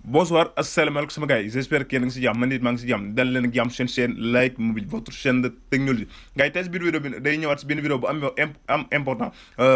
Bonsoir, asalaamaaleykum sama gars yi j'espère que yéen a ngi si jàmm man nit maa ngi si jàmm dal leen ak jàmm seen chaîne Like Mobile votre chaîne de technologie gars yi tey si biir vidéo bi day ñëwaat si benn vidéo bu am important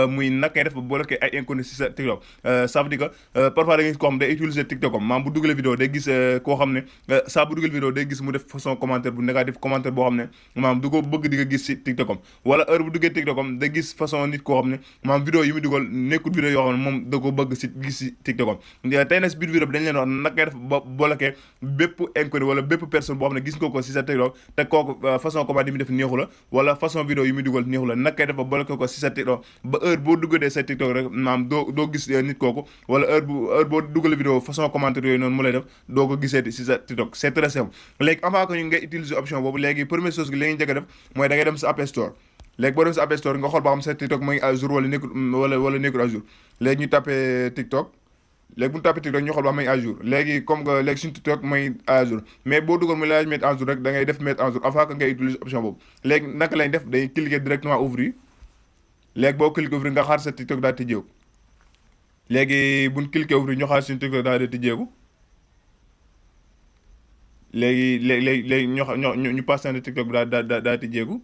muy naka ngay def ba bloquer ay inconnus si sa TikTok. Ça veut dire que parfois da ngay gis koo xam day utiliser TikTok am maam bu dugalee vidéo day gis koo xam ne saa bu dugal vidéo day gis mu def façon commentaire bu négatif commentaire boo xam ne maam du ko bëgg di nga gis si TikTok am wala heure bu duggee TikTok am day gis façon nit koo xam ne maam vidéo yi mu dugal nekkul vidéo yoo xam ne moom da ko bëgg si gis si TikTok am tey nag si biir vidéo bi dañ leen wax naka ngay def ba bloqué bépp inconnu wala bépp personne boo xam ne gis nga ko si sa TikTok te kooku façon commande yi muy def neexu la wala façon vidéo yi muy dugal neexu la naka ngay def ba bloqué ko si sa TikTok ba heure boo duggatee sa TikTok rek maam doo gis nit kooku wala heure boo dugalee vidéo façon commentaire yooyu noonu mu lay def doo ko gisee si sa TikTok c'est très simple. Léegi avant que ñu ngay utiliser option boobu léegi première chose gi li ngay njëkk a def mooy da ngay dem sa App Store. Léegi boo dem sa App Store nga xool ba xam sa TikTok mooy à jour wala nekkul wala nekkul à jour léegi ñu tapé TikTok. léegi bu ñu tapé TikTok ñu xool ba may à jour léegi comme que léegi suñu TikTok mooy à jour mais boo dugal mu laaj mettre à jour rek da ngay def mettre à jour avant que ngay utiliser option boobu léegi naka lañ def day cliquer directement ouvrir léegi boo cliquer ouvrir nga xaar sa TikTok daal di tijjeeku léegi bu ñu cliquer ouvrir ñu xaar suñu TikTok daal di tijjeeku léegi ñu passé na TikTok bi daal di tijjeeku.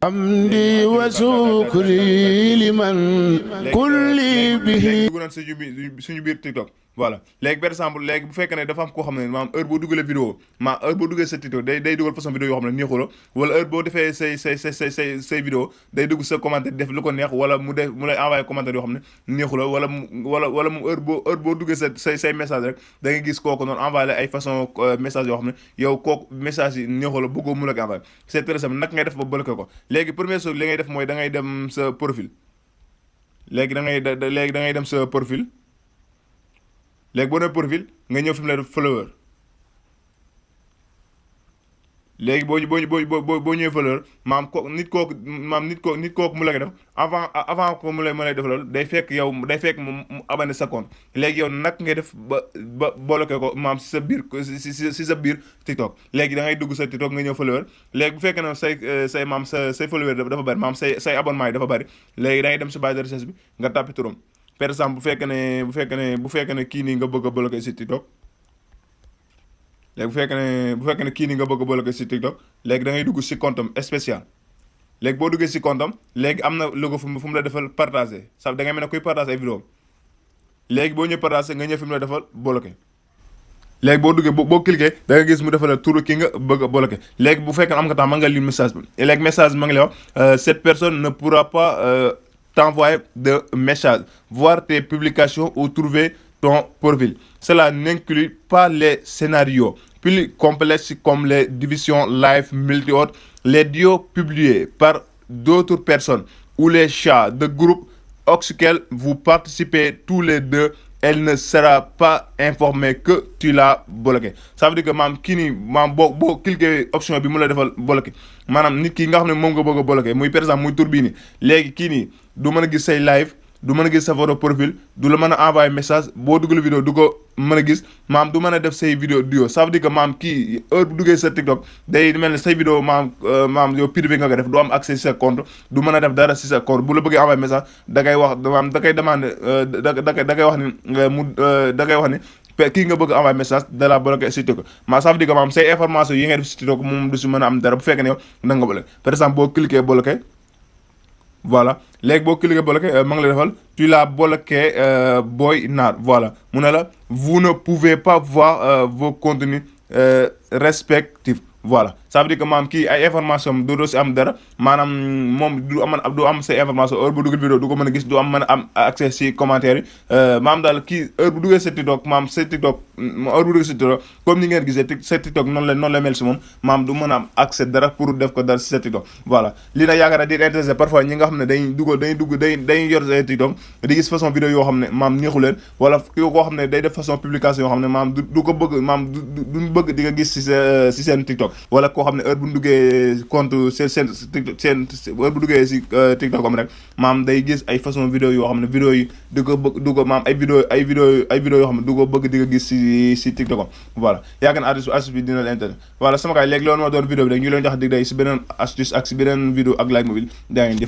hamdi wa sukri liman kulli bihi dugg naan suñu biir TikTok voilà léegi par exemple léegi bu fekkee ne dafa am koo xam ne maanaam heure boo dugalee vidéo heure boo dugalee sa TikTok day dugal façon vidéo yoo xam ne neexu la wala heure boo defee say vidéo day dugg sa commentaire def lu ko neex wala mu lay envoyé commentaire yoo xam ne neexu la wala mu heure boo duggee say message rek da ngay gis kooku noonu envoyé la ay façon message yoo xam ne yow kooku message yi neexu la bëggoo mu la ko envoyé c'est très simple nag ngay def ba bloqué ko léegi première chose li ngay def mooy da ngay dem sa profil léegi da ngay dem sa profil léegi boo nee profil nga ñëw fi mu lay def follower léegi boo ñëwee follower nit kooku mu la ko def avant que mu lay def loolu day fekk mu abonné sa compte léegi yow nag ngay def ba bloqué ko maam si sa biir si sa biir TikTok léegi da ngay dugg sa TikTok nga ñëw follower léegi bu fekkee ne say follower dafa bari maam say abonnement yi dafa bari léegi da ngay dem si barre de recherche bi nga tapé turam par exemple bu fekkee ne kii nii nga bëgg a bloqué si TikTok léegi bu fekkee ne kii nii nga bëgg a bloqué si TikTok léegi da ngay dugg si compte am spécial léegi boo duggee si compte am léegi am na logo fu mu la defal partagé sax da ngay mel ne kuy partagé ay vidéo léegi boo ñëw partagé nga ñëw fi mu la defal bloqué léegi boo duggee boo cliqué da nga gis mu defal la turu ki nga bëgg a bloqué léegi bu fekkee am nga tax mën nga lire message bi léegi message bi ma ngi lay wax cette personne ne pourra pas t'envoyer de messages, voir tes publications ou trouver ton profil. Cela n'inclut pas les scénarios plus complexes comme les divisions live multi-autres, les duos publiés par d'autres personnes ou les chats de groupe auxquels vous participez tous les deux. Elle ne sera pas informée que tu l'as bloqué. Ça veut dire que maam kii nii maam boo cliqué option bi mu la defal bloqué maanaam nit ki nga xam ne moom nga bëgg a bloqué muy par exemple muy tur bii nii léegi kii nii du mën a gis say live du mën a gis sa photo profil du la mën a envoyé message boo dugal vidéo du ko mën a gis maam du mën a def say vidéo duo ça veut dire que maam kii heure bu duggee sa TikTok day mel ne say vidéo maam yow privé nga ko def du am accès si sa compte du mën a def dara si sa compte bu la bëggee envoyé message da ngay wax maam da koy demandé da koy wax ni kii nga bëgg envoyé message da la bloqué si TikTok ça veut dire que maam say information yi nga def si TikTok moom du si mën a am dara bu fekkee ne yow da nga bloqué par exemple boo cliqué bloqué voilà léegi boo cliqué bloqué ma ngi la defal tu l'as bloqué Boy Nar voilà mu ne la vous ne pouvez pas voir vos contenus respectifs voilà ça veut dire que maam kii ay information doo si am dara maanaam moom du am say information heure bu dugal vidéo du ko mën a gis du am mën a am accès si commentaire yi maam daal kii heure bu duggee sa TikTok maam sa TikTok heure bu duggee sa TikTok comme ni ngeen gisee sa TikTok noonu la mel si moom maam du mën a am accès dara pour def ko dara si sa TikTok voilà lii nag yaakaar naa di intéressé parfois ñi nga xam ne dañuy yor sa TikTok di gis façon vidéo yoo xam ne maam neexu leen wala koo xam ne day def façon publication yoo xam ne maam du ko bëgg maam duñ bëgg di nga gis si seen TikTok wala koo xam ne heure bu ñu duggee compte seen heure bu duggee si TikTok am rek maam day gis ay façon vidéo yoo xam ne vidéo yi du ko maam ay vidéo yoo xam ne du ko bëgg di nga gis si TikTok am voilà yaakaar naa astuce bi dina la intérêt voilà sama gars léegi loolu moo doon vidéo bi rek ñu leen jox dig day si beneen astuce ak si beneen vidéo ak Like Mobile daa ngeen jëf